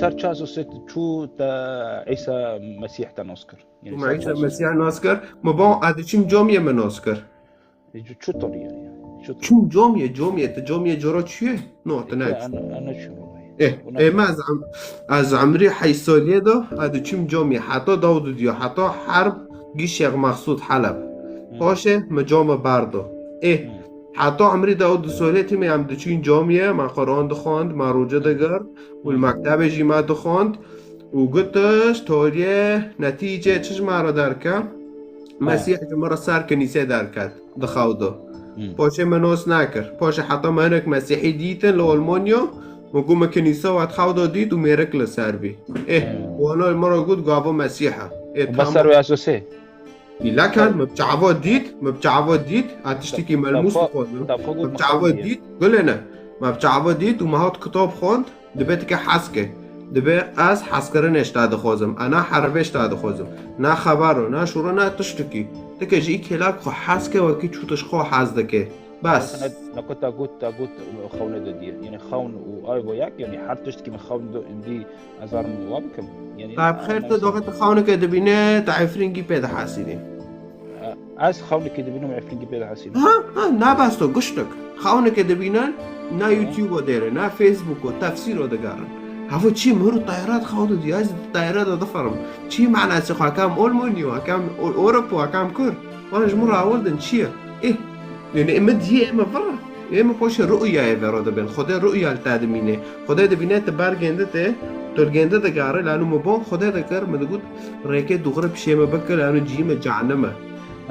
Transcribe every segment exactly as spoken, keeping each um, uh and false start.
ser çi esasê tu çû te Îsa Mesîh te nas kir? Yani Û me Îsa Mesîh nas kir, me ba ez diçim camiyê me nas kir. E, çi, çi tor yani? Çi tor? Çim camiyê, camiyê, tu camiyê cara çi ye? No, tu ne. Ana, ana çi? Eh, eh, me ez, em- ez emrî heyş saliyê de, ez diçim camiyê. Heta Dawud diyo, heta herb gî Şêx Mexsûd Heleb. Paşê me camê berdo. Eh, heta emrî Dawud saliyê tîmê em diçin camiyê, me Quran dixwand, me roce digir, û li mektebê jî me dixwand. Û gutiş, tariyê, netîce çi ji me re derke? Mesîh ji me re ser kinîsê derket, di xew de. Paşê me nas nekir. Paşê heta me hinek Mesîhî dîtin li Almanya, me got me kinîsa we di xew de dît û mêrik li ser bî. Eh, wana li me re got gava Mesîh e. Ê, Bes ser wê esasê. Îlekan, me bi çava dît, me bi çava dît, a tiştekî melmûs dixwazim. Me bi çava dît, gulê ne. Me bi çava dît û me hat kitab xwend, dibê tike hez ke. Dibê ez hezkirinê ji te dixwazim, a na herbê ji te dixwazim. Na xebero, na şûro, na tiştekî. Tike ji î kêlak xwe hez ke, wekî çû tu ji xwe hez dike. Bes. Nako ta got, ta got xewne de diye. Yani xewn û ay bo yek, yani her tiştekî min xewn de dî ez arim wa bikim. Yani Tab xêr te doxê te xewneke dibîne, te efringî pê dihesînî. Ez xewnekê dibînim, efringî pê dihesînim. Ha, ha, na bes to giştik. Xewneke dibîne, na YouTube-o dêre, na Facebook-o, tefsîro digerin. Havo çi, min ru tayra dixew de diya, ez tayra de diferim. Çi manası xwe, kam Almanya, kam Europa, kam kur. Wan ji min rawirdin çi ye? Eh, yani ê min diyê ê min vir. Ê min poşê ruyayê vero dibin. Xwedê ruya li te dimîne. Xwedê dibîne tu ber gêndi te, tu li gêndi digarî, lanu min bon Xwedê dikir, min digot, rêkê dûxre pişê min bikir, lanu cihî min cehennem e.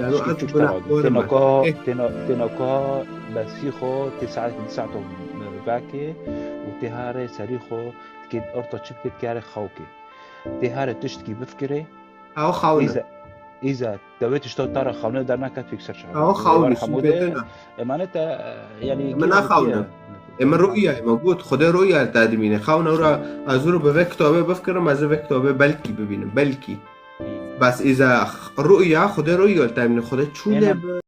Lanu ez gunehkor im. Têna ka, têna, têna ka besî xwe, tê saet, di saeto veke û tê harê serî xwe, dikê orta çi bikê, dikare xewkê. Tê harê tiştkî bifikirê, Ew xewne. Îza, îza, dewê tişta te re xewne derneket fîk ser çav. Ew xewne, şîbetine. Emanet e, yani Min naxewne. Ê min ruya, me got, Xwedê ruya li te dimîne. Xewne ora ez ru bi vê kitabê bifkirim, ez ê vê kitabê belkî bibînim, belkî. Bes îza ruya, Xwedê ruya li te dimîne. Xwedê çû lê bi.